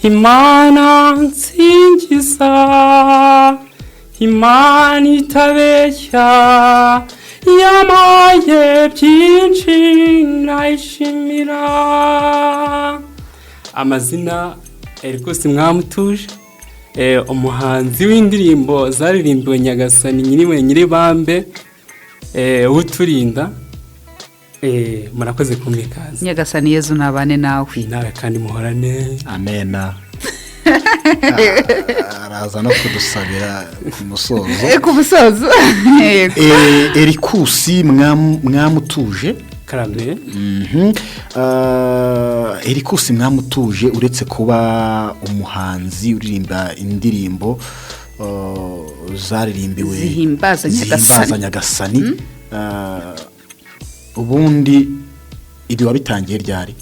Imana nsingiza, Imana itabeshya, yampaye byinshi nayishimira. Amazina Erikusi Mwamutuje, umuhanzi w'indirimbo zaririmbiwe Nyagasani nyiriwe nyiribambe, uturinda. Murakoze kumpa ikaze. Nyagasani Yezu nabane nawe. Nawe kandi muhorane. Amena. Araza no kudusabira ku musozo. Ku musozo. Yego. Erikusi Mwamutuje. Karame. Erikusi Mwamutuje, uretse kuba umuhanzi uririmba indirimbo zaririmbiwe zihimbaza zihimbaza Nyagasani. Nyagasani, ubundi ibi wabitangiye ryari?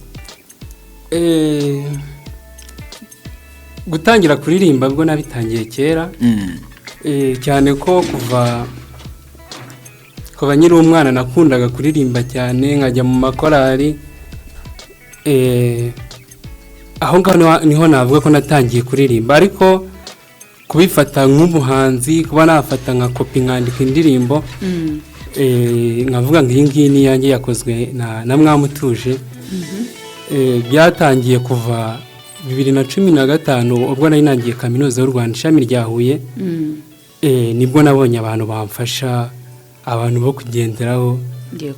Gutangira kuririmba bwo nabitangiye kera, cyane ko kuva nkiri umwana nakundaga kuririmba cyane, nkajya mu makorari. Aho ngaho niho navuga ko natangiye kuririmba, ariko kubifata nk'umuhanzi, kuba nafata nka kopi nkandika indirimbo, nkavuga ngo iyi ngiyi ni iyanjye yakozwe na Mwamutuje, byatangiye kuva 2015, ubwo nari nangiye Kaminuza y'u Rwanda ishami rya Huye. Nibwo nabonye abantu bamfasha, abantu bo kugenderaho,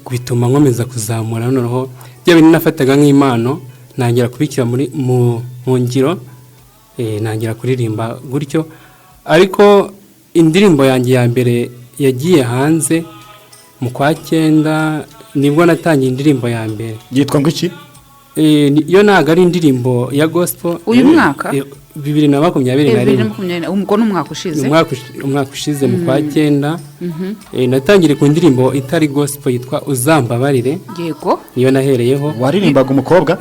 bituma nkomeza kuzamura. Noneho bya bintu nafataga nk'impano ntangira kubishyira mu ngiro, ntangira kuririmba gutyo. Ariko indirimbo yanjye ya mbere yagiye hanze mu kwa cyenda, nibwo natangiye indirimbo ya mbere. Yitwa ngo iki? Yo ntabwo ari indirimbo ya gospel. Uyu mwaka? 2021. 2020, ubwo ni umwaka ushize. Umwaka ushize mu kwa cyenda. Natangiriye ku ndirimbo itari gospel yitwa Uzambabarire. Niyo nahereyeho. Waririmbaga umukobwa?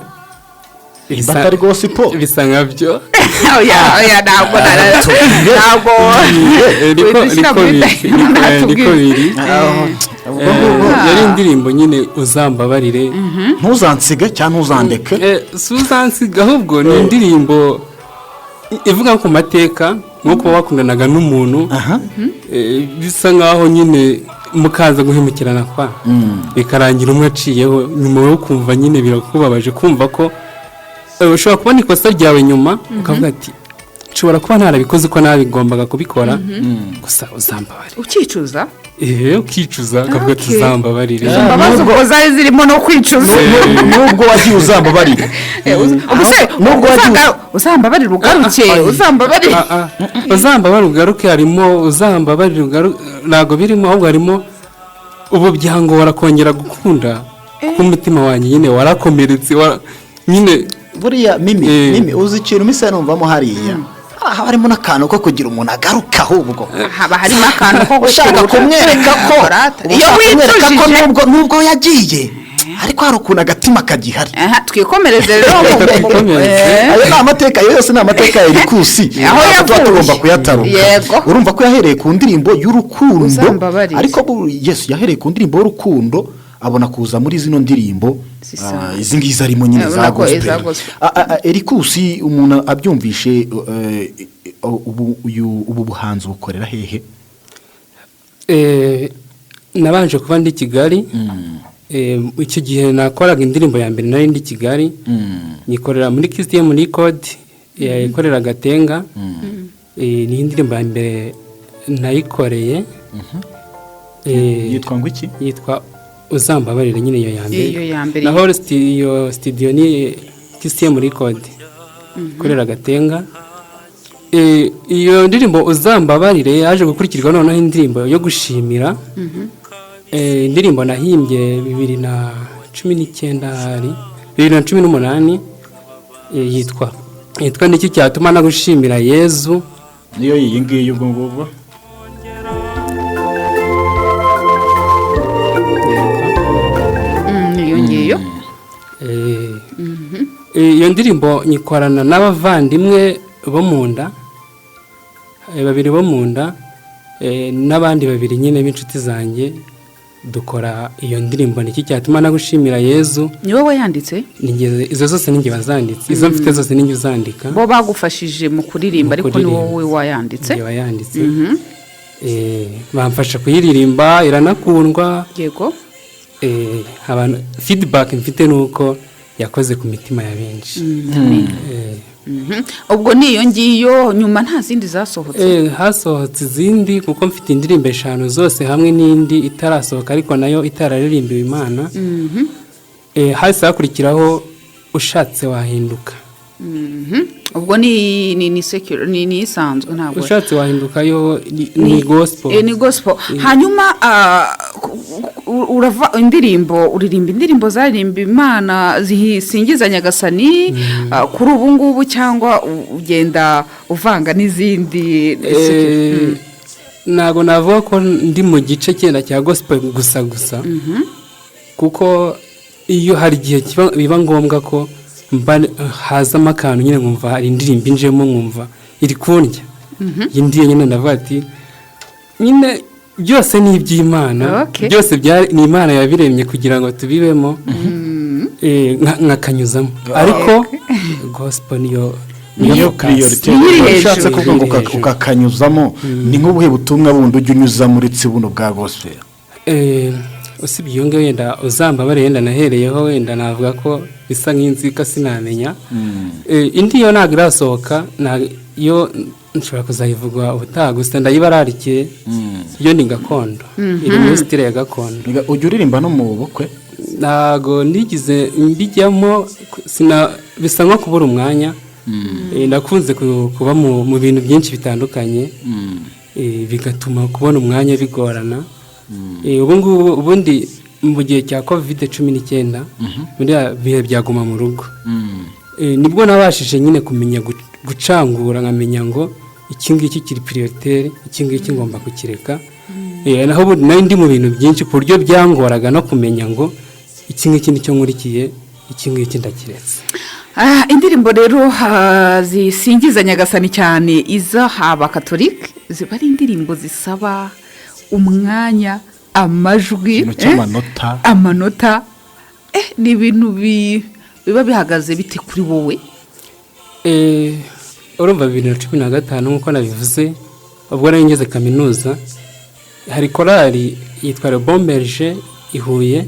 Batari gospel? Bisa nkabyo. Oya, oya, ntabwo Niko wishyira muri biri, niko natubwire. biri. Yari indirimbo nyine Uzambabarire. Ntuzansige cyangwa ntuzandeke? Si uzansiga, ahubwo ni indirimbo ivuga ku mateka nko kuba wakundanaga n'umuntu, bisa nkaho nyine mukaza guhemukirana, kwa bikarangira umwe aciyeho. Nyuma yo kumva nyine birakubabaje, kumva ko ushobora kubona ikosa ryawe nyuma ukavuga ati nshobora kuba ntarabikoze uko nabigombaga kubikora, gusa uzambabarire. Ukicuza. Ukicuza ukavuga ati uzambabarire. Izo mbabazi ubwo zari zirimo no kwicuza. Nubwo wagiye, uzambabarire. Ubu se Nubwo wagiye uzambabarire ugaruke, uzambabarire. Ah, ah. Uzambabarire ugaruke harimo, uzambabarire ugaruke ntabwo birimo, ahubwo harimo ubu byangora kongera gukunda kuko umutima wanjye nyine warakomeretse, nyine. Buriya Mimi, Mimi, uzi ikintu mise numvamo hariya? Haba harimo n'akantu ko kugira umuntu agaruka ahubwo. Haba harimo akantu ko ushaka gukurura. kumwereka ko Rata. uba Iyo ushaka kumwereka ko wicujije nubwo yagiye, ariko hari ukuntu agatima kagihari. Aha, twikomereze rero. Twikomereze. Ayo ni amateka, ayo yose ni amateka ya Erikusi. Aho Ntabwo tuba yavuye. tugomba kuyataruka. Urumva ko yahereye ku ndirimbo y'urukundo. Uzambabarire. Ariko Yesu yahereye ku ndirimbo y'urukundo, abona kuza muri zino ndirimbo Zisanzwe. Izi ngizi arimo nyine za Urabona ko gospel. iza gospel. Erikusi, umuntu abyumvishe, ubu buhanzi bukorera hehe? Nabanje kuba ndi Kigali. Icyo gihe nakoraga indirimbo ya mbere nari ndi Kigali, nyikorera muri KCM Record ikorera Gatenga. Niyo indirimbo ya mbere nayikoreye. Yitwa ngo iki? Yitwa Uzambabarire nyine, iyo ya mbere. Iyo ya mbere. Naho iyo studio ni KCM Record ikorera Gatenga. Iyo ndirimbo Uzambabarire yaje gukurikirwa noneho indirimbo yo gushimira, indirimbo nahimbye 2019, hari 2018, yitwa Niki cyatuma nagushimira Yezu. Niyo iyi ngiyi ubwo ngubwo? Iyo ngiyo. Iyo ndirimbo nyikorana n'abavandimwe bo mu nda, babiri bo mu nda, n'abandi babiri nyine b'inshuti zanjye. Dukora iyo ndirimbo Niki cyatuma nagushimira Yezu. Ni wowe wayanditse? Izo zose ninjye wazanditse, izo mfite zose ninjye uzandika. Bo bagufashije mu kuririmba, Mu ariko ni kuririmba. wowe wayanditse. Ninjye wayanditse. Bamfasha kuyiririmba, iranakundwa. Abantu, feedback mfite ni uko yakoze ku mitima ya benshi. Ubwo ni iyo ngiyo, nyuma nta zindi zasohotse? Hasohotse izindi, kuko mfite indirimbo eshanu zose hamwe n'indi itarasohoka, ariko nayo itararirimbiwe Imana. Hahise hakurikiraho Ushatse Wahinduka. Ubwo ni secular, ni isanzwe, ntabwo Ushatse Wahinduka yo ni gospel. Ni gospel. Hanyuma urava indirimbo, uririmba indirimbo zaririmba Imana, zisingiza Nyagasani, kuri ubu ngubu, cyangwa ugenda uvanga n'izindi? Ntabwo navuga ko ndi mu gice cyenda cya gospel gusa gusa, kuko iyo hari igihe biba ngombwa ko mba hazamo akantu nyine, nkumva hari indirimbo injemo, nkumva iri kundya iyi ndiyo nyine, ndavuga ati nyine byose ni iby'Imana. Byose ni Imana yabiremye kugira ngo tubibemo. Nkakanyuzamo, ariko gospel niyo Niyo focus. priority. Niyo iri hejuru. Ushatse kuvuga ngo Iri hejuru. ukakanyuzamo, ni nk'ubuhe butumwa bundi ujya unyuzamo uretse buno bwa gospel? Usibye iyo ngiyo, wenda uzambabare, wenda nahereyeho, wenda navuga ko bisa nk'inzika, sinamenya. Indi yo ntabwo irasohoka, yo nshobora kuzayivuga ubutaha, gusa ndayibararikiye. Yo ni gakondo, iri muri style ya gakondo. Ujya uririmba no mu bukwe? Ntabwo nigize mbijyamo, bisa nko kubura umwanya. Nakunze kuba mu bintu byinshi bitandukanye, bigatuma kubona umwanya bigorana. Ubu ngubu, ubundi mu gihe cya COVID-19, muri ya bihe byaguma mu rugo, nibwo nabashije nyine kumenya gucangura, nkamenya ngo iki ngiki kiri prioritaire, iki ngiki ngomba kukireka. Naho ubundi nari ndi mu bintu byinshi ku buryo byangoraga no kumenya ngo iki ngiki nicyo nkurikiye, iki ngiki ndakiretse. Indirimbo rero zisingiza Nyagasani cyane, iza haba katolike, ziba ari indirimbo zisaba umwanya, amajwi, Ikintu cy'amanota. Amanota, ni ibintu biba bihagaze bite kuri wowe? Urumva 2015, nk'uko nabivuze, ubwo nari ngeze kaminuza, hari korali yitwa Bomberge i Huye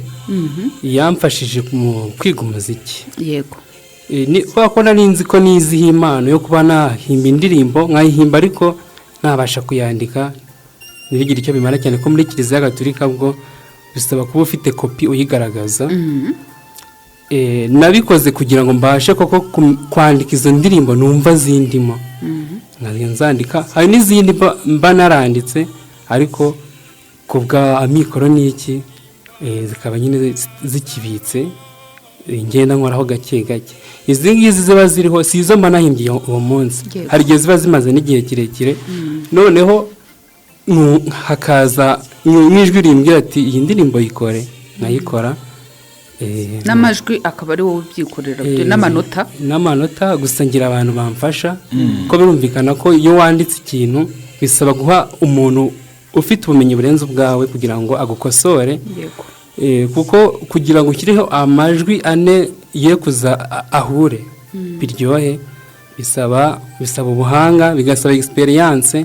yamfashije mu kwiga umuziki. Kubera ko nari nzi ko niziho impano yo kuba nahimba indirimbo, nkayihimba ariko ntabasha kuyandika, ntibigire icyo bimara, cyane ko muri Kiliziya Gatulika bwo bisaba kuba ufite kopi uyigaragaza. Nabikoze kugira ngo mbashe koko kwandika izo ndirimbo numva zindimo, nkajya nzandika. Hari n'izindi mba naranditse, ariko ku bwa amikoro n'iki, zikaba nyine zikibitse, ngenda nkoraho gake gake. Izi ngizi ziba ziriho si izo mba nahimbye uwo munsi. Hari igihe ziba zimaze n'igihe kirekire, noneho hakaza nk'ijwi rimbwira ati iyi ndirimbo yikore, nkayikora. N'amajwi akaba ari wowe ubyikorera, n'amanota? N'amanota, gusa ngira abantu bamfasha, ko birumvikana ko iyo wanditse ikintu bisaba guha umuntu ufite ubumenyi burenze ubwawe kugira ngo agukosore. Kuko kugira ngo ushyireho amajwi ane ye kuza ahure biryohe, bisaba ubuhanga, bigasaba experience.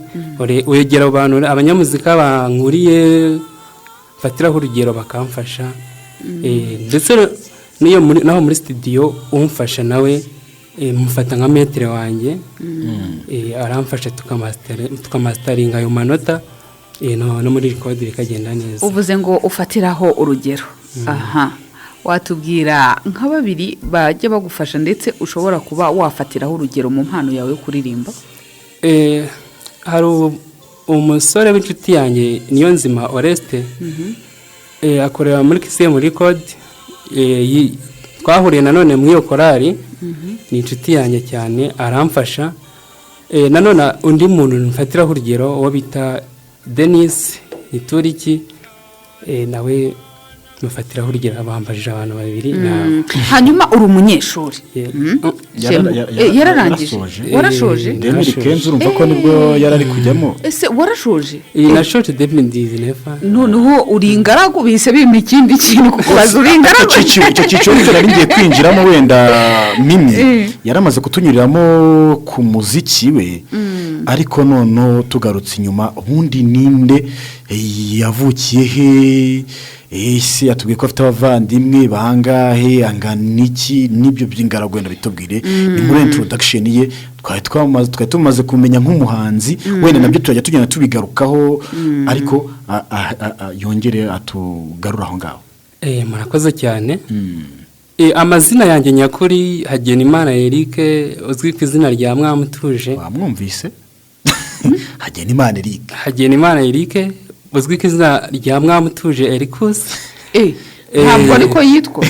Wegera abo bantu, abanyamuzika bankuriye, mfatiraho urugero, bakamfasha. Ndetse n'iyo naho muri studio umfasha nawe, mufata nka maître wanjye. Aramfasha tukamasitaringa ayo manota, no muri record bikagenda neza. Uvuze ngo ufatiraho urugero, aha watubwira nka babiri bajya bagufasha, ndetse ushobora kuba wafatiraho urugero mu mpano yawe yo kuririmba? Hari umusore w'inshuti yanjye, Niyonzima Oreste, akorera muri KCM Record. Twahuriye nanone muri iyo korali, ni inshuti yanjye cyane, aramfasha. Nanone undi muntu mfatiraho urugero, uwo bita Denis Nituriki, nawe Mufatiraho urugero, bambajije abantu babiri nabo. Hanyuma uri umunyeshuri? Yego. Yararangije. Yarasoje. Warashoje? Demiri kenzi, urumva ko nibwo yari ari kujyamo. Ese warashoje? Iyi nashoje 2019. Noneho uri ingaragu, bihise bimpa ikindi kintu kukubaza, uri ingaragu? Icyo cyiciro nicyo nari ngiye kwinjiramo. Wenda Mimi yaramaze kutunyuriramo ku muziki we, ariko noneho tugarutse inyuma, ubundi ninde? Yavukiye he? Ese yatubwiye ko afite abavandimwe bangahe, angana iki, n'ibyo by'ingaragu wenda bitubwire. Ni muri introduction ye, twari tumaze kumenya nk'umuhanzi, wenda nabyo turajya tugenda tubigarukaho, ariko yongere atugarure aho ngaho. Murakoze cyane. Amazina yanjye nyakuri Hagenimana Eric, uzwi ku izina rya Mwamutuje. Wamwumvise, Hagenimana Eric. Hagenimana Eric uzwi ku izina rya Mwamutuje Ericus. Ntabwo ariko yitwa?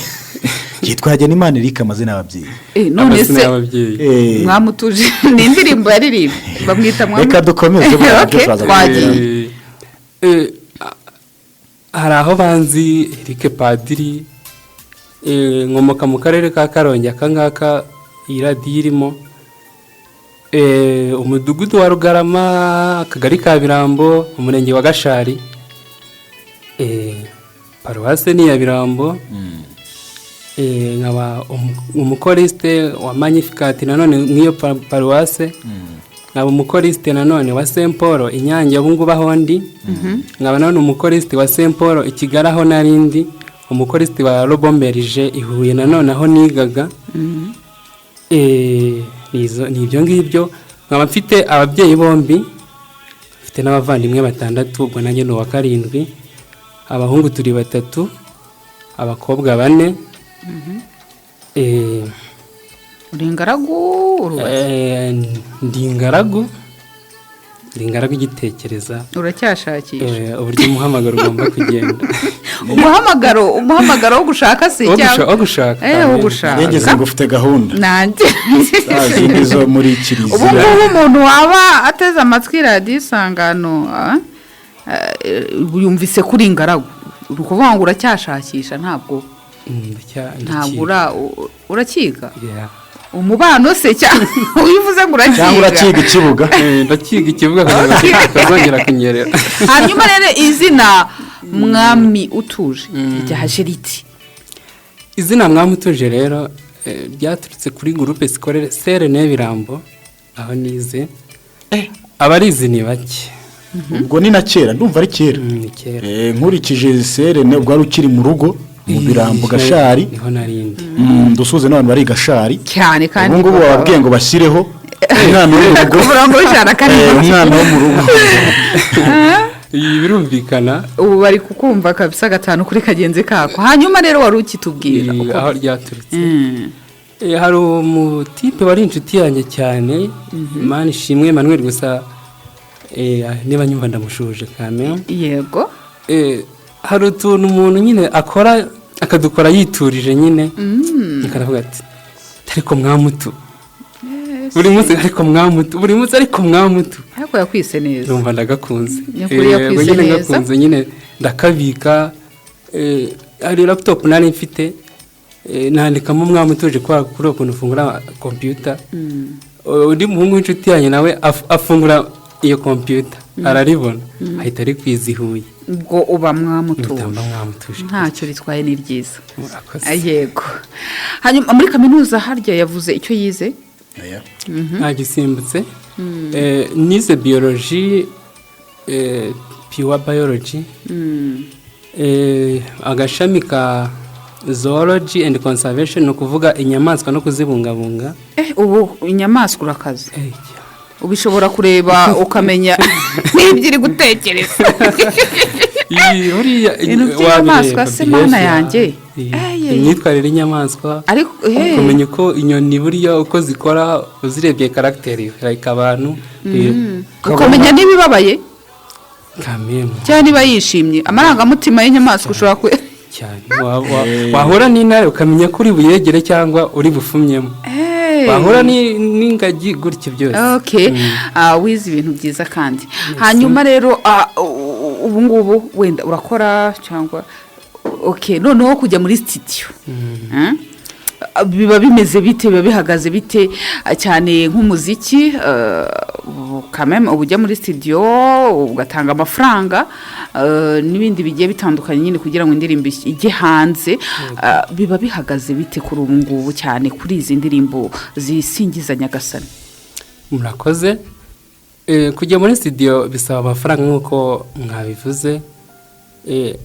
Yitwa Hagenimana Eric, amazina y'ababyeyi. None Amazina se y'ababyeyi. Mwamutuje ni indirimbo yaririmbye, bamwita Mwamu? Reka dukomeze, buriya nabyo Okay, turaza. Twagiye. Hari aho banzi Eric Padiri. Nkomoka mu karere ka Karongi, aka ngaka iyi radiyo irimo. Umudugudu wa Rugarama, akagari ka Birambo, umurenge wa Gashari. Paruwase ni iya Birambo. Nkaba umukoriste wa Magnificat nanone nk'iyo paruwase, nkaba umukoriste nanone wa Saint Paul Inyange ubu ngubu aho ndi, nkaba nanone umukoriste wa Saint Paul i Kigali aho narindi, umukoriste wa Robomberije i Huye nanone aho nigaga. Ni ibyo ngibyo. Nkaba mfite ababyeyi bombi, mfite n'abavandimwe batandatu, ubwo nanjye ni uwa karindwi. Abahungu turi batatu, abakobwa bane. Uri ingaragu, urubatse? Ndi ingaragu, ndi ingaragu igitekereza. Uracyashakisha? Uburyo umuhamagaro ugomba kugenda. Umuhamagaro wo gushaka se? Wo gushaka. Wo gushaka. Yengeze ngo ufite gahunda Nanjye za zindi zo muri ubu kiliziya. ngubu umuntu waba ateze amatwi radiyo Isangano, yumvise kuri ingaragu, uri ukuvuga ngo uracyashakisha, ntabwo ntabwo Ndakiga. Urakiga? Yeah. Umubano se, cyangwa ubivuze ngo urakiga? Cyangwa urakiga ikibuga? Ndakiga ikibuga kugira ngo kitazongera kunyerera. Hanyuma rero izina Mwami Utuje ryaje riti? Izina Mwami Utuje rero, ryaturutse kuri groupe scolaire CRN Birambo aho nize. Abarizi ni bake. Ubwo ni na kera, ndumva ari kera. Ni kera. Nkurikije serene, ubwo wari ukiri mu rugo mu Birambo Gashari. Niho narindi. Dusuze n'abantu bari i Gashari. Cyane kandi. Ubu ngubu bababwiye ngo bashyireho umwana uri mu rugo. Ku murongo w'ijana karindwi. Umwana wo mu rugo. Ibi birumvikana. Ubu bari kukumva kabisa, gatanu kuri kagenzi kako. Hanyuma rero wari ukitubwira Aho ryaturutse. Hari umutipe wari inshuti yanjye cyane, Imana ishimwe Emmanuel, gusa niba nyumva ndamushuje kame. Hari utuntu umuntu nyine akora, akadukora yiturije nyine, akanavuga ati ariko mwamutu buri munsi, ariko mwamutu buri munsi, ariko mwamutu. Ariko yakwise neza. Ndumva ndagakunze. Nyakuri yakwise Ubwo nyine neza. ngakunze nyine ndakabika. Hari laptop nari mfite, nandikamo Mwamutuje kubera kuri ukuntu ufungura computer. Undi muhungu w'inshuti yanjye nawe afungura iyo computer araribona, ahita ari kwizihuye. Ubwo uba Mwamutuje. Mpita Mwamutuje. Ntacyo ritwaye, ni ryiza. Murakoze. Yego. Hanyuma muri kaminuza harya yavuze icyo yize? Ntagisimbutse. Nize biology, pure biology, agashami ka zoology and conservation, ni ukuvuga inyamaswa no kuzibungabunga. Ubu inyamaswa urakaze? Cyane. Ubishobora kureba ukamenya n'ibyo iri gutekereza? Iyi buriya Ibintu by'inyamaswa wabireba, se mana behavior, yanjye. Imyitwarire y'inyamaswa, Ariko kumenya uko inyoni buriya uko zikora uzirebye caractère, like abantu. Ukamenya niba ibabaye Kamemu. cyangwa niba yishimye, amarangamutima y'inyamaswa ushobora ku Cyane. Wahura n'intare ukamenya ko uri buyegere cyangwa uri bufumyemo. Wahura n'ingagi gutyo byose. Okay. Wize ibintu byiza kandi. Hanyuma rero, ubu ngubu wenda urakora cyangwa Okay, noneho kujya muri studio, Biba bimeze bite, biba bihagaze bite? Cyane nk'umuziki, kameme uba ujya muri studio ugatanga amafaranga, n'ibindi bigiye bitandukanye nyine kugira ngo indirimbo ijye hanze. Biba bihagaze bite kuri ubu ngubu, cyane kuri izi ndirimbo zisingiza Nyagasani? Murakoze. Kujya muri studio bisaba amafaranga nk'uko mwabivuze.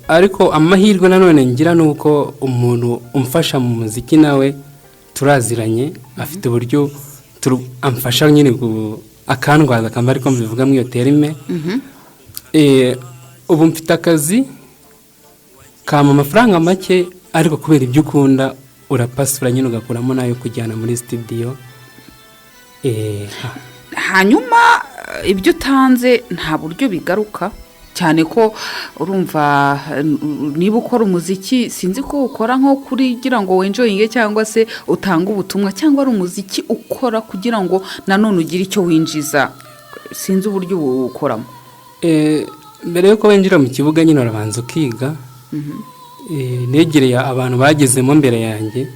Ariko amahirwe nanone ngira ni uko umuntu umfasha mu muziki nawe turaziranye, afite uburyo amfasha nyine akandwaza akamba, ariko mbivuga muri iyo terme. Ubu mfite akazi kampa amafaranga make, ariko kubera ibyo ukunda urapasura nyine ugakuramo n'ayo kujyana muri studio. Hanyuma ibyo utanze nta buryo bigaruka, cyane ko urumva, niba ukora umuziki, sinzi ko ukora nko kugira ngo wenjoyinge cyangwa se utange ubutumwa, cyangwa ari umuziki ukora kugira ngo nanone ugire icyo winjiza, sinzi uburyo uwukoramo. Mbere yuko winjira mu kibuga nyine urabanza ukiga. Negereye abantu bagezemo mbere yanjye.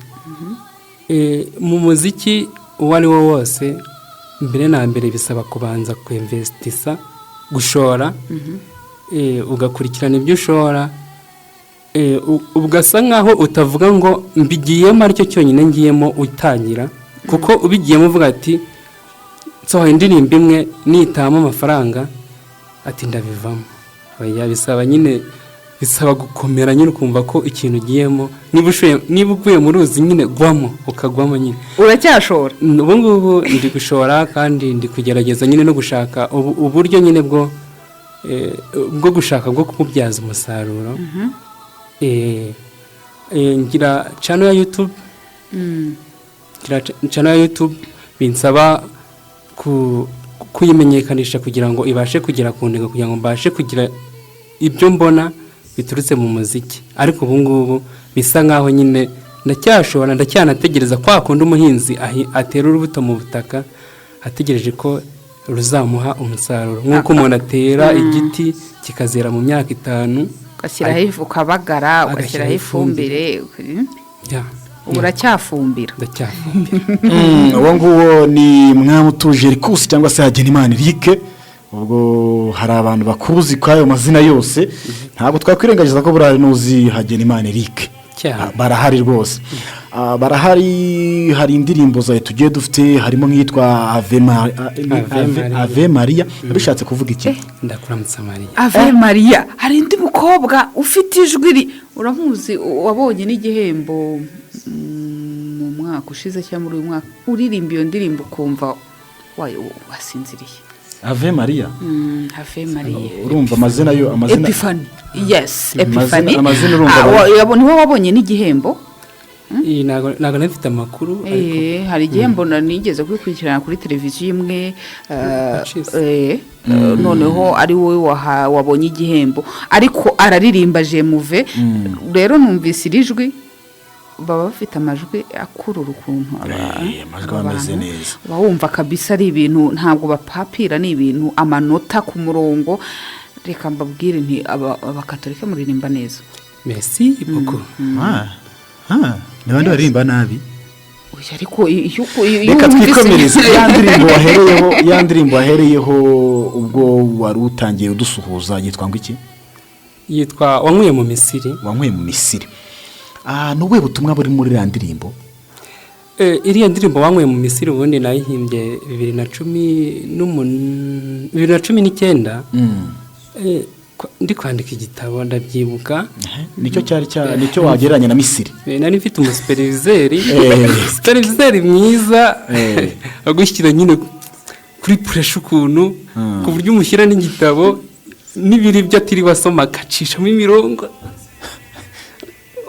Mu muziki uwo ari wo wose, mbere na mbere bisaba kubanza kwinvestisa, gushora, ugakurikirana ibyo ushora, ugasa nkaho utavuga ngo mbigiyemo aricyo cyonyine ngiyemo utangira, kuko ubigiyemo uvuga ati nsohoye indirimbo imwe nitamo amafaranga, ati ndabivamo. Oya, bisaba nyine, bisaba gukomera nyine, ukumva ko ikintu ugiyemo, niba ushoye, niba uvuye mu ruzi nyine gwamo, ukagwamo nyine. Uracyashora? Ubu ngubu ndi gushora kandi ndi kugerageza nyine no gushaka uburyo nyine bwo gushaka bwo kububyaza umusaruro. Ngira channel ya YouTube, ngira channel ya YouTube, binsaba kuyimenyekanisha kugira ngo ibashe kugera ku ntego, kugira ngo mbashe kugira ibyo mbona biturutse mu muziki. Ariko ubu ngubu bisa nkaho nyine ndacyashobora, ndacyanategereza kwa kundi umuhinzi atera urubuto mu butaka ategereje ko ruzamuha umusaruro, nk'uko umuntu atera igiti kikazera mu myaka 5. Ugashyiraho ifu, ukabagara, ugashyiraho Agashyiraho ifumbire. Ya. Ubu uracyafumbira? Ndacyafumbira. Uwo nguwo ni Mwamutuje Erikusi cyangwa se Hagenimana Eric. Ubwo hari abantu bakuzi kuri ayo mazina yose, ntabwo twakwirengagiza ko buriya n'uzi Hagenimana Eric. Cyane. Barahari rwose. Barahari. Hari indirimbo zawe tugiye dufite, harimo nk'iyitwa Ave Ave Maria. Ave Maria, bishatse kuvuga iki? Ndakuramutsa Mariya. Ave Maria. Hari undi mukobwa ufite ijwi uramuzi, wabonye n'igihembo mu mwaka ushize cyangwa muri uyu mwaka, uririmba iyo ndirimbo ukumva wasinziriye. Ave Maria? Ave Maria. Urumva amazina yo, amazina Epifani, yes, Epifani. Amazina urumva Niwe wabonye n'igihembo. Iyi ntabwo nari mfite amakuru, ariko Hari igihembo nigeze kwikurikirana kuri televiziyo imwe, Pacis. Noneho ari wowe wabonye igihembo, ariko araririmba jemuve. Rero numvise iri jwi, baba bafite amajwi akurura ukuntu Amajwi aba ameze abantu. neza. Uba wumva kabisa ari ibintu, ntabwo bapapira, ni ibintu amanota ku murongo. Reka mbabwire nti abakatolika muririmba neza. Merci beaucoup. Ni bande baririmba nabi? Oya, ariko iyo Reka wumvise- twikomereze ya ndirimbo wahereyeho, ya ndirimbo wahereyeho ubwo wari utangiye udusuhuza, yitwa ngo iki? Yitwa Wankuye mu Misiri. Wankuye mu Misiri. Ni ubuhe butumwa buri muri iriya ndirimbo? Iriya ndirimbo Wankuye mu Misiri ubundi nayihimbye 2018, ndi kwandika igitabo, ndabyibuka. Nicyo cyari cya nicyo wagereranya na Misiri? Nari mfite umusuperviseur, superviseur mwiza, agushyira nyine kuri pressure ukuntu, ku buryo umushyira n'igitabo n'ibiri byo atiriwe asoma, agacishamo imirongo.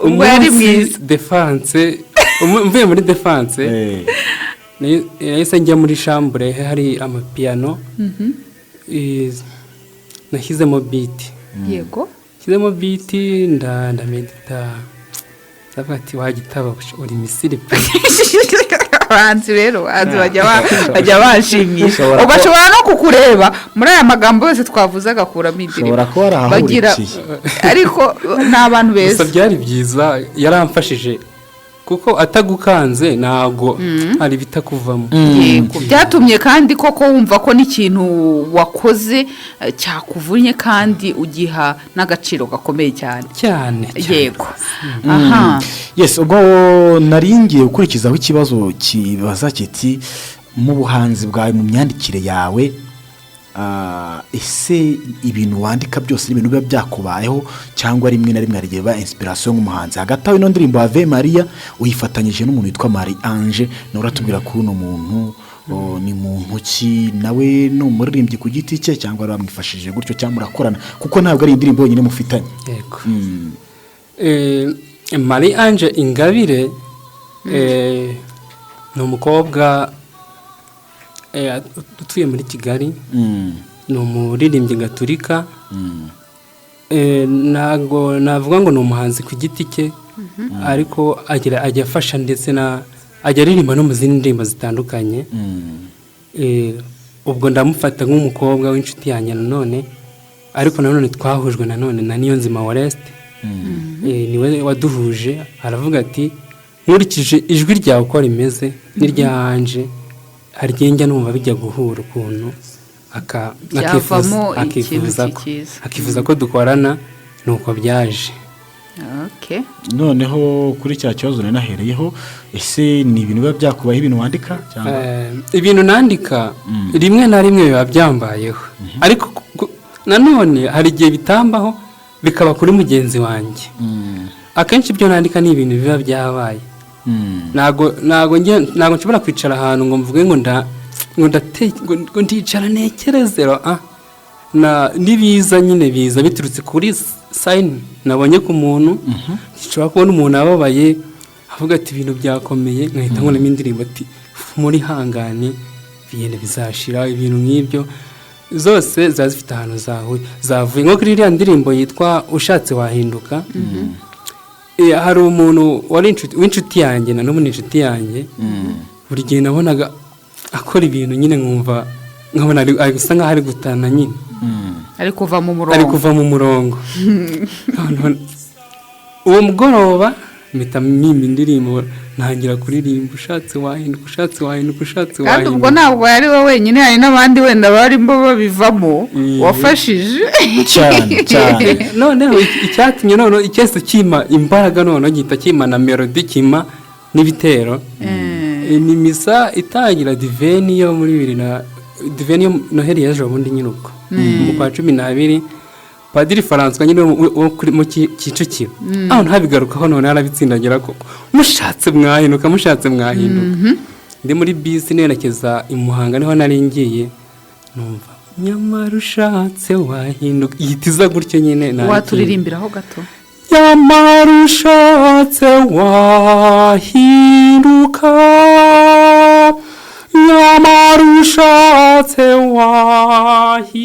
Ubwo yari Umunsi mwiza. Défense, mvuye muri défense, nahise njya muri chambre hari amapiyano. Nashyizemo beat. Nashyizemo beat, ndamedita, ndavuga ati wa gitabo uri Misiri pe. Abahanzi rero, abahanzi bajya bashimisha. Ushobora Ugashobora no kukureba muri aya magambo yose twavuze agakuramo indirimbo. Ushobora kuba warahahurikiye. Ariko ni abantu Gusa beza. byari byiza, yaramfashije kuko atagukanze ntabwo hari ibitakuvamo. Yego, byatumye kandi koko wumva ko n'ikintu wakoze cyakuvunnye kandi ugiha n'agaciro gakomeye cyane. Cyane cyane. Yego, aha. Yes, ubwo nari ngiye gukurikizaho ikibazo kibaza kiti: mu buhanzi bwawe, mu myandikire yawe, ese ibintu wandika byose ni ibintu biba byakubayeho, cyangwa rimwe na rimwe hari igihe biba inspiration nk'umuhanzi? Hagati aho, ino ndirimbo Ave Maria uyifatanyije n'umuntu witwa Marie Ange, nawe uratubwira ko uno muntu ni muntu ki? Nawe ni umuririmbyi ku giti cye, cyangwa bamwifashishije gutyo, cyangwa murakorana? Kuko ntabwo ari indirimbo yonyine mufitanye. Yego. Marie Ange Ingabire ni umukobwa utuye muri Kigali, ni umuririmbyi gaturika. Ntabwo navuga ngo ni umuhanzi ku giti cye, ariko agira ajya afasha, ndetse na ajya aririmba no mu zindi ndirimbo zitandukanye. Ubwo ndamufata nk'umukobwa w'inshuti yanjye nanone, ariko nanone twahujwe nanone na Niyonzima Oreste. Niwe waduhuje, aravuga ati: "Nkurikije ijwi ryawe uko rimeze n'irya Ange, hari igihe njya numva bijya guhura ukuntu," Byavamo akifuza ikintu ko cyiza. akifuza ko dukorana, nuko byaje. Okay. Noneho kuri cya kibazo nari nahereyeho, ese ni ibintu biba byakubayeho ibintu wandika, cyangwa? Ibintu nandika rimwe na rimwe biba byambayeho, ariko nanone hari igihe bitambaho bikaba kuri mugenzi wanjye. Akenshi ibyo nandika ni ibintu biba byabaye. Ntabwo nshobora kwicara ahantu ngo mvuge ngo nda ngo ndate ngo ndicara ntekereze na nibiza nyine biza biturutse kuri sign nabonye ku muntu. Nshobora kubona umuntu ababaye, avuga ati ibintu byakomeye, nkahita nkuramo indirimbo ati muri hangane, ibintu bizashira, ibintu nk'ibyo. Zose ziba zifite ahantu zavuye, nko kuri iriya ndirimbo yitwa "Ushatse Wahinduka". Hari umuntu wari w'inshuti yanjye, na n'ubu ni inshuti yanjye. Buri gihe nabonaga akora ibintu nyine nkumva nkabona ari gusa nkaho ari gutana nyine. Ari kuva mu murongo. Ari kuva mu murongo. Uwo mugoroba mpita mpimba indirimbo, ntangira kuririmba "Ushatse wahinduka, ushatse wahinduka, ushatse Kandi ubwo wahinduka." ntabwo ari we wenyine, hari n'abandi wenda barimo babivamo wafashije. Cyane cyane. Noneho icyatumye noneho icyese kima imbaraga, noneho gihita kima na melody, kima n'ibitero. Ni misa itangira diveni yo muri bibiri na diveni yo Noheli y'ejo bundi nyine, ubwo mu kwa 12, Padiri Francois nyine wo mu Kicukiro, aho ntabigarukaho, none arabitsindagira koko: "Mushatse mwahinduka, mushatse mwahinduka." Ndi muri bisi nerekeza i Muhanga, niho nari ngiye, numva "Nyamara ushatse wahinduka" ihita iza gutyo nyine, nta kindi. Waturirimbiraho gato? Nyamara ushatse wahinduka, nyamara ushatse wahinduka,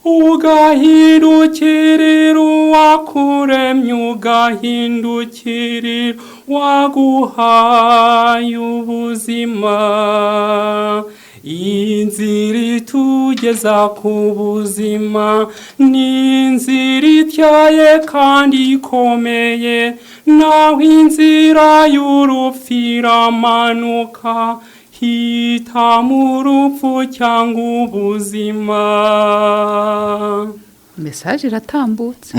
ugahindukirira uwakuremye, ugahindukirira waguhaye ubuzima. Inzira itugeza ku buzima ni inzira ityaye kandi ikomeye, naho inzira y'urupfu iramanuka. Hitamo urupfu cyangwa ubuzima. Message iratambutse.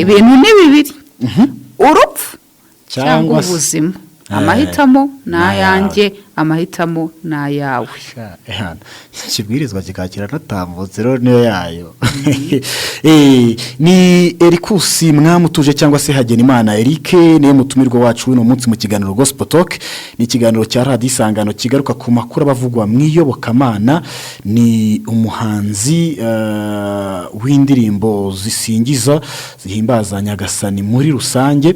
Ibintu ni bibiri: urupfu cyangwa Cyangwa se ubuzima. Amahitamo ni ayanjye, amahitamo ni ayawe. Sha, ehana, ikibwirizwa kikakira natambutse rero niyo yayo. Ni Erikusi Mwamutuje cyangwa se Hagenimana Eric, niwe mutumirwa wacu uno munsi mu kiganiro Gospel Talk. Ni ikiganiro cya Radiyo Isangano kigaruka ku makuru abavugwa mu iyobokamana. Ni umuhanzi w'indirimbo zisingiza, zihimbaza Nyagasani muri rusange.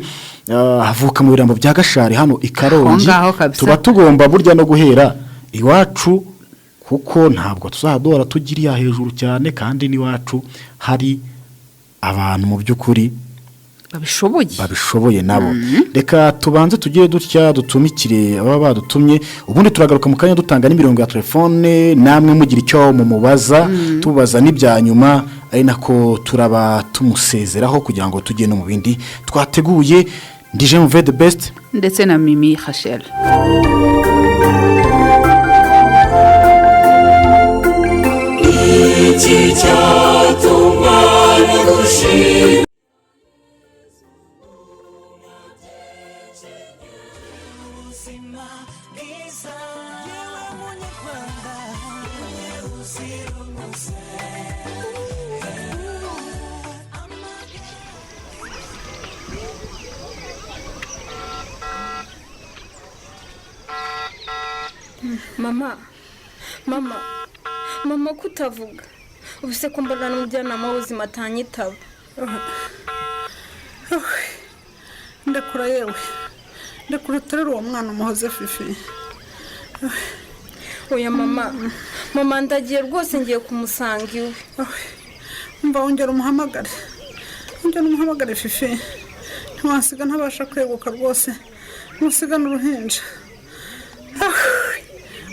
Avuka mu birambo bya Gashari hano i Karongi. Aho ngaho kabisa. Tuba tugomba burya no guhera iwacu, kuko ntabwo tuzadora tugiriya hejuru cyane kandi n'iwacu hari abantu mu by'ukuri. Babishoboye. Babishoboye nabo. Reka tubanze tugire dutya, dutumikire ababa badutumye, ubundi turagaruka mu kanya dutanga n'imirongo ya telefone, namwe mugira icyo mumubaza, tubaza n'ibya nyuma, ari nako turaba tumusezeraho kugira ngo tujye no mu bindi twateguye. Ndi Jean the Best ndetse na Mimi Hashel. Iki cyatuma nagushima. Mama, mama, mama, kutavuga ubu se ko mbona n'umujyanama w'ubuzima atanyitaba? Ndakura yewe, ndakura, uterura uwo mwana umuhoze, Fifi. Oya mama, mama, ndagiye rwose, ngiye kumusanga iwe. Mva, wongera umuhamagare, wongera umuhamagare, Fifi. Ntiwasiga ntabasha kweguka rwose, ntusigane uruhinja.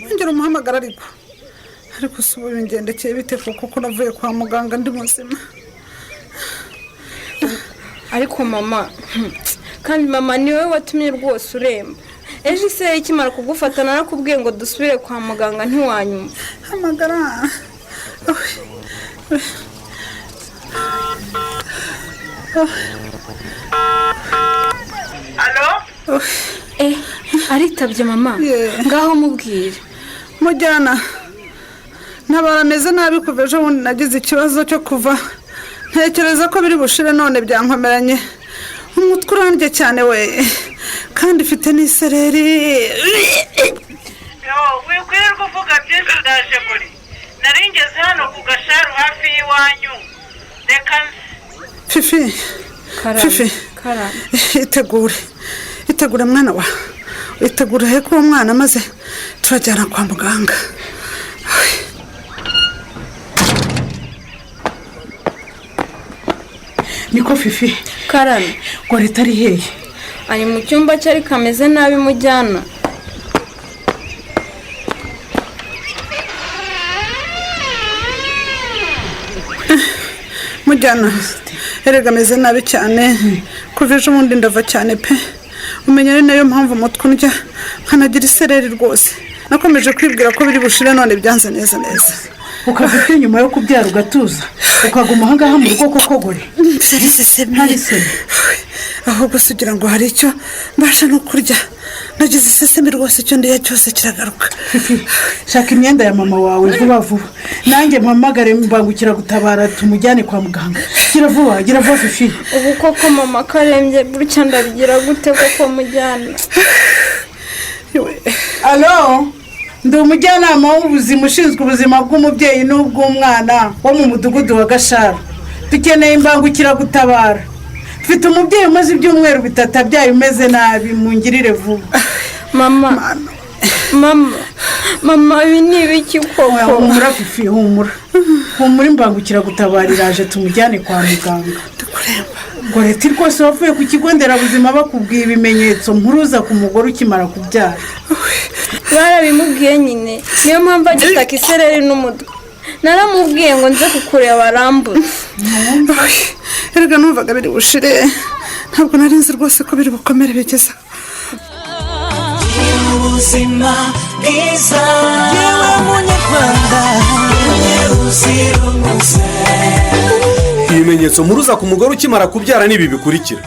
Wongera umuhamagara. Ariko si ubu bingendekeye bite koko, ko navuye kwa muganga ndi muzima? Ariko mama, kandi mama, ni wowe watumye rwose uremba. Ejo ise ikimara kugufata narakubwiye ngo dusubire kwa muganga, ntiwanyumva. Hamagara. Eh, aritabye mama. Yeah. Ngaho mubwire. Mujyana, ntabara, ameze nabi. Kuva ejo bundi nagize ikibazo cyo kuva, ntekereza ko biri bushire, none byankomeranye. Umutwe urandye cyane we, kandi ifite n'isereri. Yo, wikwirirwa uvuga byinshi, ndaje. Kuri nari ngeze hano ku Gasharu hafi y'iwanyu, reka nze. Fifi. Karame. Fifi. Karame. Itegure, itegure mwana wa, itegure heko uwo mwana, maze turajyana kwa muganga. Niko Fifi. Karame. Ngo leta ari hehe? Ari mu cyumba cye, ariko ameze nabi, mujyana. Mujyana, erega ameze nabi cyane. Kuva ejo bundi ndava cyane pe, umenya ari nayo mpamvu umutwe undya, nkanagira isereri rwose. Nakomeje kwibwira ko biri bushire, none byanze neza neza. Ukava ute nyuma yo kubyara ugatuza, ukaguma ahangaha mu rugo koko gore? Ntari isoni. Ahubwo se ugira ngo hari icyo mbasha no kurya? Nagize isesemi rwose, icyo ndiye cyose kiragaruka. Fifi, shaka imyenda ya mama wawe vuba vuba, nanjye mpamagare mbangukiragutabara tumujyane kwa muganga. Gira vuba, gira vuba, Fifi. Ubu koko mama karembye gutya, ndabigira gute koko, mujyana? Alo, ndi umujyanama w'ubuzima ushinzwe ubuzima bw'umubyeyi n'ubw'umwana wo mu mudugudu wa Gashara. Dukeneye imbangukiragutabara, mfite umubyeyi umaze ibyumweru 3 abyaye umeze nabi, mungirire vuba. Mama, mama, mama, ibi ni ibiki koko? Humura Fifi, humura, humura, imbangukiragutabara iraje tumujyane kwa muganga. Goreti rwose, wavuye ku kigo nderabuzima bakubwiye ibimenyetso mpuruza ku mugore ukimara kubyara? Barabimubwiye nyine, niyo mpamvu agitaka isereri n'umutwe. Naramubwiye ngo nze kukureba, arambutse. Erega numvaga biri bushire, ntabwo nari nzi rwose ko biri bukomere bigeza. Ubuzima bwiza, yewe munyarwanda, uzira umuze. Ibimenyetso mpuruza ku mugore ukimara kubyara ni ibi bikurikira: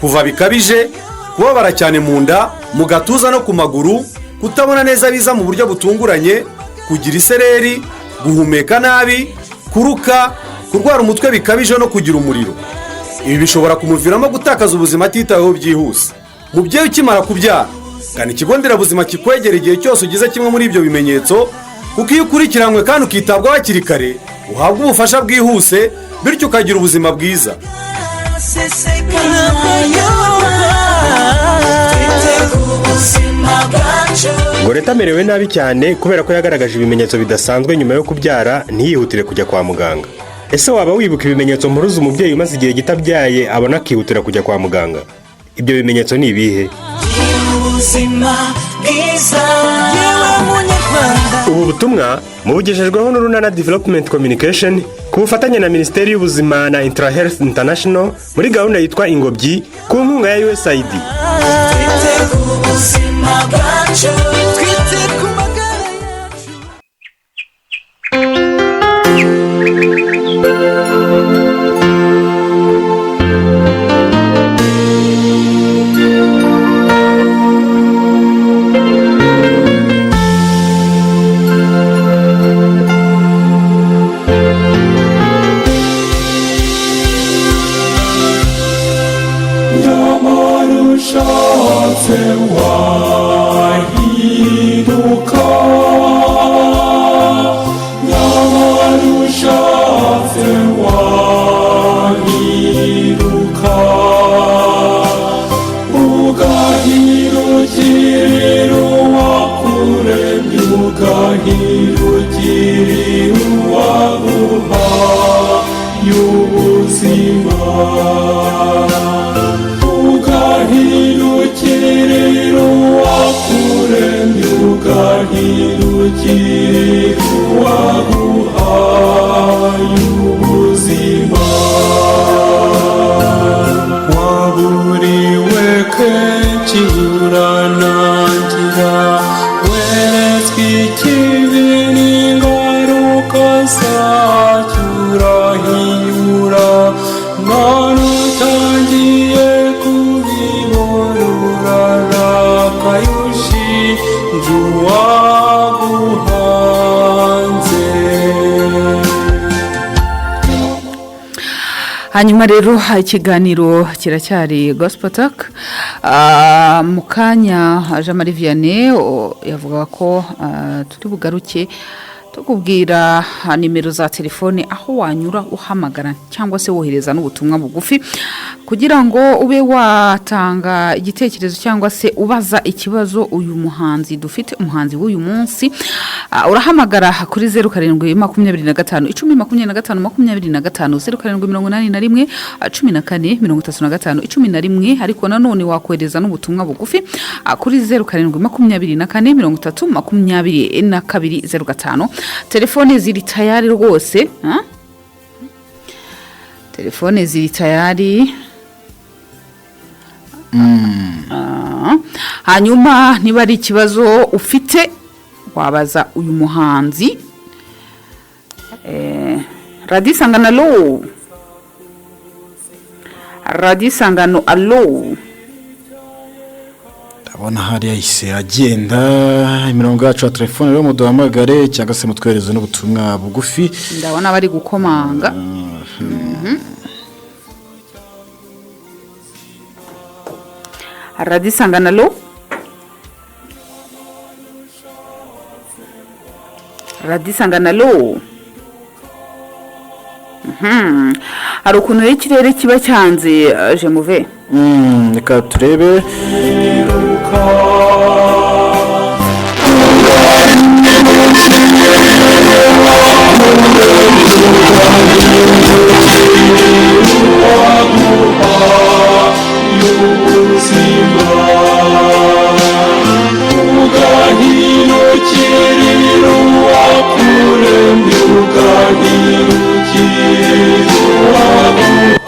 kuva bikabije, kubabara cyane mu nda, mu gatuza no ku maguru, kutabona neza biza mu buryo butunguranye, kugira isereri, guhumeka nabi, kuruka, kurwara umutwe bikabije no kugira umuriro. Ibi bishobora kumuviramo gutakaza ubuzima atitaweho byihuse. Mubyeyi ukimara kubyara, gana ikigo nderabuzima kikwegera igihe cyose ugize kimwe muri ibyo bimenyetso, kuko iyo ukurikiranywe kandi ukitabwaho hakiri kare uhabwa ubufasha bwihuse, bityo ukagira ubuzima bwiza. Twite ku buzima bwacu. Goreta amerewe nabi cyane kubera ko yagaragaje ibimenyetso bidasanzwe nyuma yo kubyara, ntiyihutire kujya kwa muganga. Ese waba wibuka ibimenyetso mpuruza umubyeyi umaze igihe gito abyaye abona akihutira kujya kwa muganga? Ibyo bimenyetso ni ibihe? Ubuzima bwiza, yewe munyarwanda. Ubu butumwa mubugejejweho n'Urunana Development Communication ku bufatanye na Minisiteri y'Ubuzima na Intrahealth International muri gahunda yitwa Ingobyi ku nkunga ya USAID. Twite ku buzima bwacu, twite ku magara. Nyamara ushatse wahinduka, nyamara ushatse wahinduka, ugahindukirira uwakuremye, ugahindukirira uwaguha y'ubuzima, ugahindukirira uwakuremye, ugahindukirira uwaguha y'ubuzima. Waburiwe kenshi uranangira, weretswe ikibi n'ingaruka zacyo urahinyura, none utangiye kubibona urarakaye ushinja uwaguhanze. Hanyuma rero ikiganiro kiracyari Gospel Talk. Mu kanya Jean Marie Vianney yavuga ko turi bugaruke tukubwira nimero za telefone aho wanyura uhamagara cyangwa se wohereza n'ubutumwa bugufi kugira ngo ube watanga igitekerezo cyangwa se ubaza ikibazo uyu muhanzi dufite, umuhanzi w'uyu munsi. Urahamagara kuri 07 25 10 25 25, 07 81 14 35 11. Ariko nanone wakohereza n'ubutumwa bugufi kuri 07 24 30 22 05. Telefone ziri tayari rwose, ha? Telefone ziri tayari. Hanyuma niba ari ikibazo ufite wabaza uyu muhanzi. Radio Isangano, alo. Radio Isangano, alo. Ndabona hariya yahise agenda. Imirongo yacu ya telefone rero muduhamagare cyangwa se mutwohereze n'ubutumwa bugufi. Ndabona bari gukomanga. Radio Isangano, alo. Radio Isangano, alo. Hari ukuntu rero ikirere kiba cyanze jemuve. Reka turebe. Ugahindukirira uwakuremye, ugahindukirira uwaguha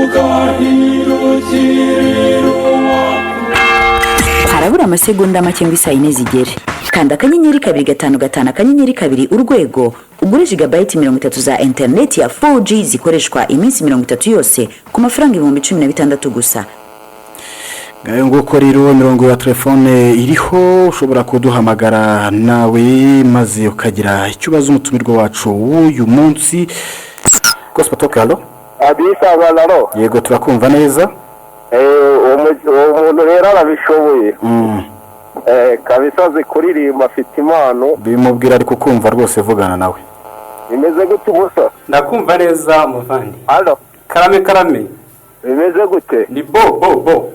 ugahindukirira uwakuremye. Harabura amasegonda make ngo isaa yine zigere. Kanda *255*2 urwego ugure gigabyte 30 za interineti ya 4G zikoreshwa iminsi 30 yose ku mafaranga 16,000 gusa. Ngayo nguko rero imirongo ya telefone iriho, ushobora kuduhamagara nawe maze ukagira icyo ubaza umutumirwa wacu w'uyu munsi. Gospel Talk, alo. Abisangano. Yego, turakumva neza. Uwo muntu rero arabishoboye. Kabisa azi kuririmba, afite impano. Bimubwira ari kukumva rwose, vugana nawe. Bimeze gute ubusa? Ndakumva neza muvandi. Alo. Karame karame. Bimeze gute? Ni bo bo bo.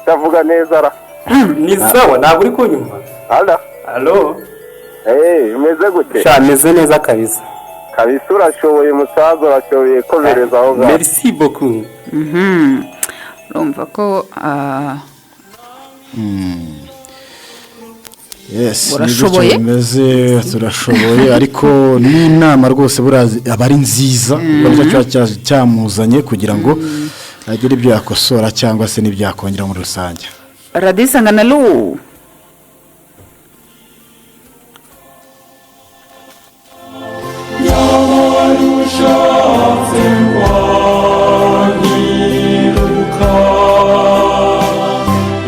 Ndavuga neza ra. Ni sawa, ntabwo uri kunyumva. Alo. Alo. Umeze gute? Sha, meze neza kabisa. Kabisa urashoboye musaza, urashoboye, komereza aho ngaho. Merci beaucoup. Urumva ko Yes, Urashoboye? nibyo bimeze, turashoboye, ariko n'inama rwose buriya aba ari nziza, kuko nicyo kiba cyamuzanye kugira ngo agire ibyo yakosora cyangwa se n'ibyo yakongera muri rusange. Radiyo Isangano, alo. Yarushatse wanyiruka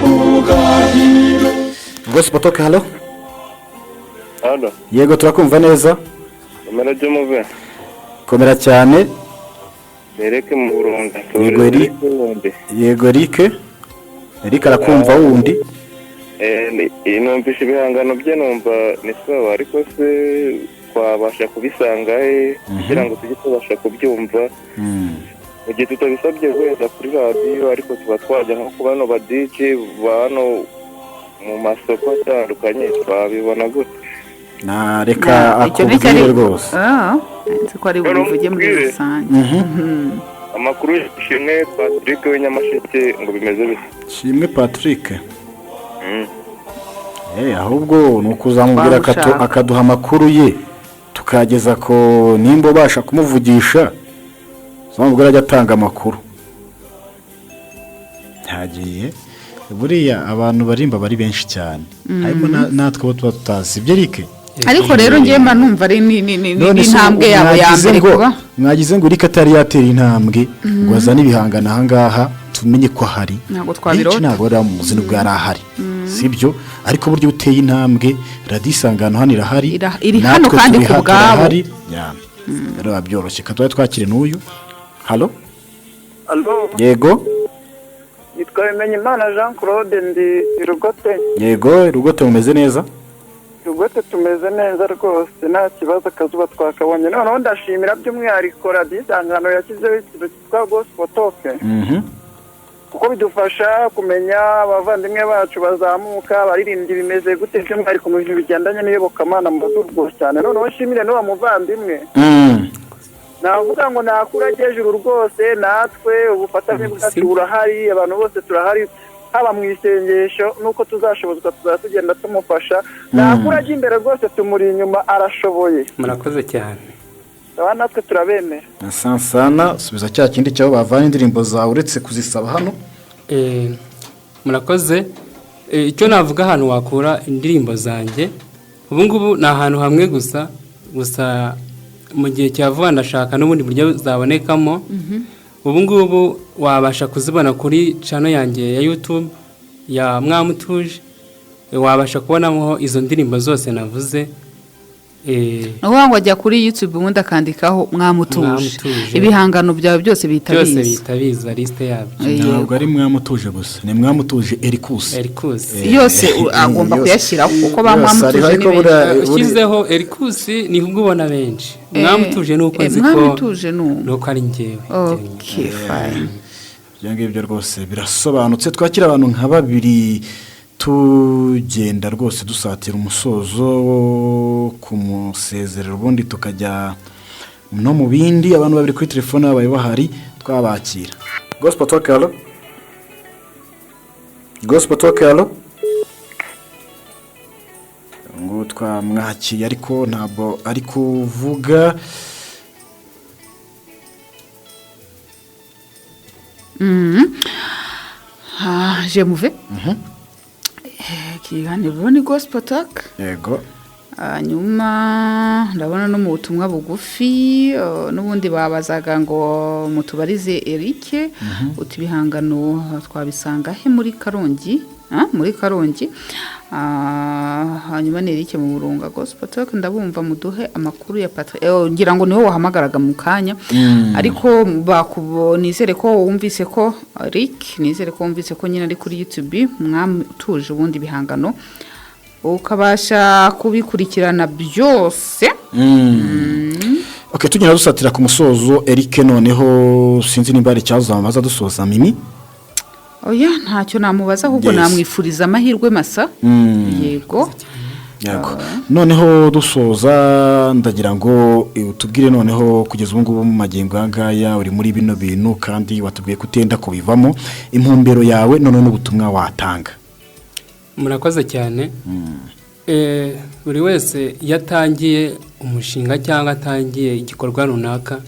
ugahiro. Gospel Talk, hello. Halo. Yego, turakumva neza. Komera Jumuve. Komera cyane. Bereke mu Burunga. Yego Eric. Yego Eric. Eric arakumva wundi. Numvise ibihangano bye, numva ni sawa, ariko se twabasha kubisanga he kugira ngo tujye tubasha kubyumva mu gihe tutabisabye wenda kuri radiyo, ariko tuba twajya nko ku bano ba DJ ba hano mu masoko atandukanye, twabibona gute? Na reka Icyo nicyo akubwire rwose. Nzi ko ari bubivuge muri rusange. Amakuru Shimwe Patrick w'inyamasheke ngo bimeze bite? Shimwe Patrick. Ahubwo ni ukuzamubwira akaduha amakuru ye tukageza ko nimba ubasha kumuvugisha, uzamubwira ajya atanga amakuru. Ntagiye buriya abantu barimba bari benshi cyane, harimo natwe abo tuba tutazi ibyo Eric. Ariko rero ngiye mba numva ari n'intambwe yabo ya mbere kuba mwagize ngo Eric atari yatera intambwe ngo azane ibihangano aha ngaha tumenye ko ahari, ntabwo twabirota, ntabwo bari bamuzi nubwo yari ahari, sibyo? Ariko buryo uteye intambwe, Radiyo Isangano hano irahari, iri hano kandi ku bwabo. Rero biba byoroshye. Ka twakire n'uyu. Halo. Yego. Nitwa Bimenyimana Jean Claude, ndi Rugote. Yego, Rugote mumeze neza? Rugote tumeze neza rwose, nta kibazo, akazuba twakabonye. Noneho ndashimira by'umwihariko Radiyo Isangano yashyizeho ikintu cyitwa Gospel Talk, kuko bidufasha kumenya abavandimwe bacu bazamuka baririmbyi bimeze gute, by'umwihariko mu bintu bigendanye n'iyobokamana mu rwego cyane. Noneho nshimire n'uwo muvandimwe, navuga ngo nakura hejuru rwose, natwe ubufatanye bwacu burahari, abantu bose turahari, haba mu isengesho nuko tuzashobozwa tuzaba tugenda tumufasha. Nakura imbere rwose, tumuri inyuma, arashoboye. Murakoze cyane. Aba natwe turabemera. Sansana, subiza cya kindi cyaho bavana indirimbo zawe uretse kuzisaba hano. Murakoze. Icyo navuga ahantu wakura indirimbo zanjye ubu ngubu ni ahantu hamwe gusa, gusa mu gihe cya vuba ndashaka n'ubundi buryo zabonekamo. Ubu ngubu wabasha kuzibona kuri channel yanjye ya YouTube ya Mwamutuje, wabasha kubonamo izo ndirimbo zose navuze. Nukuvuga ngo ajya kuri YouTube ubundi akandikaho Mwamutuje, ibihangano byawe byose bihita biza. Byose bihita biza, liste yabyo. Ntabwo ari Mwamutuje gusa, ni Mwamutuje Ericus. Yose agomba kuyashyiraho kuko ba Mwamutuje ni benshi. Ushyizeho Ericus ni ubwo ubona benshi. Mwamutuje nuko nzi ko Mwamutuje nuko ari njyewe. Okay, fine. Ibyo ngibyo rwose birasobanutse. Twakira abantu nka babiri tugenda rwose dusatira umusozo kumusezerera, ubundi tukajya no mu bindi. Abantu babiri kuri telefone babaye bahari twabakira. Gospel Talk, hello. Gospel Talk, hello. Ngo twamwakiye ariko ntabwo ari kuvuga. Je muve. Ikiganiro ni Gospel Talk. Yego. Hanyuma ndabona no mu butumwa bugufi n'ubundi babazaga ngo mutubarize Eric, uti ibihangano twabisanga he muri Karongi? Muri Karongi. Hanyuma ni Eric mu Burunga. Gospel Talk ndabumva, muduhe amakuru ya Patrick. Ngira ngo niwe wahamagaraga mu kanya, ariko nizere ko wumvise ko Eric, nizere ko wumvise ko nyine ari kuri YouTube Mwamutuje, ubundi bihangano ukabasha kubikurikirana byose. Okay, tugenda dusatira ku musozo Eric, noneho sinzi nimba ari cyazamubaza dusoza Mimi. Oya, ntacyo namubaza ahubwo namwifuriza amahirwe masa. Yego. Yego. Noneho dusoza ndagira ngo utubwire noneho kugeza ubu ngubu mu magingo aya ngaya uri muri bino bintu kandi watubwiye ko utenda kubivamo, intumbero yawe noneho n'ubutumwa watanga. Murakoze cyane. Buri wese iyo atangiye umushinga cyangwa atangiye igikorwa runaka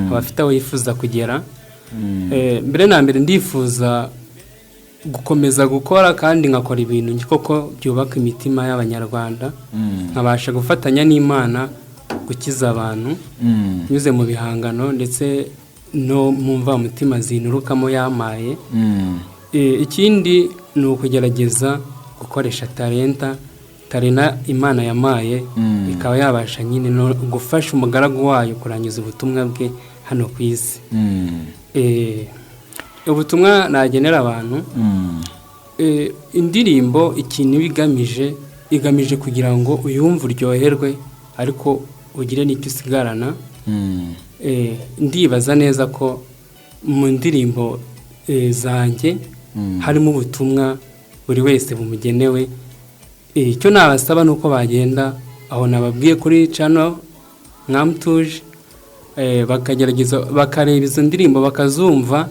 aba afite aho yifuza kugera. Mbere na mbere ndifuza gukomeza gukora kandi nkakora ibintu koko byubaka imitima y'Abanyarwanda, nkabasha gufatanya n'Imana gukiza abantu nyuze mu bihangano ndetse no mu mvamutima zinturukamo yamaye. Ikindi ni ukugerageza gukoresha talenta Imana yamaye, ikaba yabasha nyine no gufasha umugaragu wayo kurangiza ubutumwa bwe hano ku isi. Ubutumwa nagenera abantu, indirimbo ikintu igamije kugira ngo uyumve uryoherwe ariko ugire n'icyo usigarana. Ndibaza neza ko mu ndirimbo zanjye harimo ubutumwa buri wese bumugenewe. Icyo nabasaba ni uko bagenda aho nababwiye kuri channel Mwamutuje, bakagerageza bakareba izo ndirimbo bakazumva,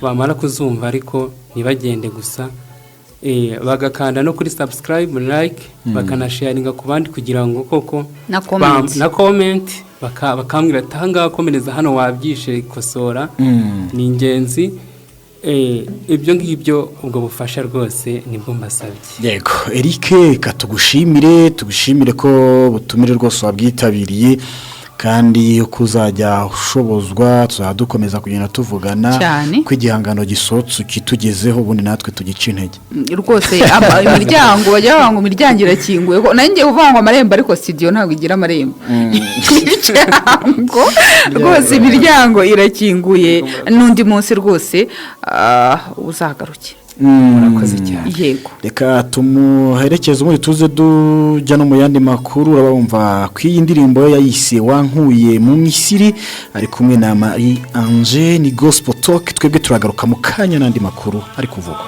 bamara kuzumva ariko ntibagende gusa, bagakanda no kuri subscribe, like, bakanasharinga ku bandi kugira ngo koko na comment bakambwira ati ahangaha komereza hano wabyishe kosora, ni ingenzi. Ibyo ngibyo ubwo bufasha rwose nibwo mbasabye. Yego Eric, katugushimire, tugushimire ko butumire rwose wabwitabiriye kandi kuzajya ushobozwa tuzadukomeza kugenda tuvugana ko igihangano gisohotse kitugezeho ubundi natwe tugica intege rwose. Imiryango bajya bavuga ngo imiryango irakinguye, nanjye uvuga ngo amarembo, ariko studio ntabwo igira amarembo. Rwose imiryango irakinguye, n'undi munsi rwose uzagaruke. Murakoze cyane. Yego. Reka tumuherekeze ubundi tuze dujya no mu yandi makuru. Urabumva ko iyi ndirimbo yayise Wankuye mu Misiri, ari kumwe na Marie Ange, ni Gospel Talk. Twebwe turagaruka mu kanya n'andi makuru ari kuvugwa.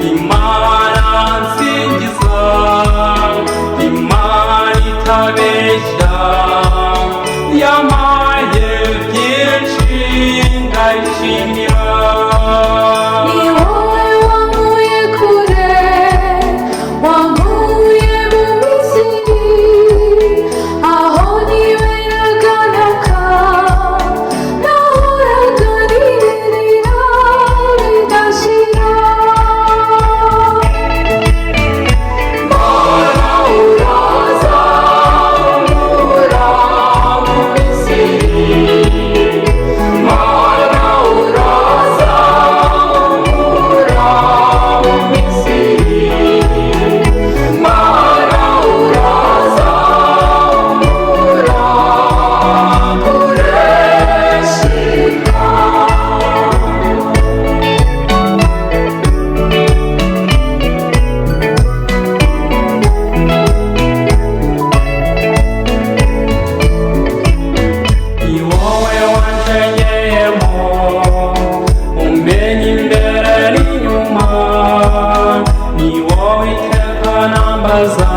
Imana nsingiza, Imana itabeshya, yamaye byinshi ndayishimira. Ni wowe wankuye kure, wankuye mu Misiri, aho niberaga nahoraga nirira bidashira. Mana uraza unkura mu Misiri, Mana uraza unkura mu Misiri, Mana uraza unkura kureshika. Ni wowe wanshengeyemo, umenya imbere n'inyuma, ni wowe iteka nambaza.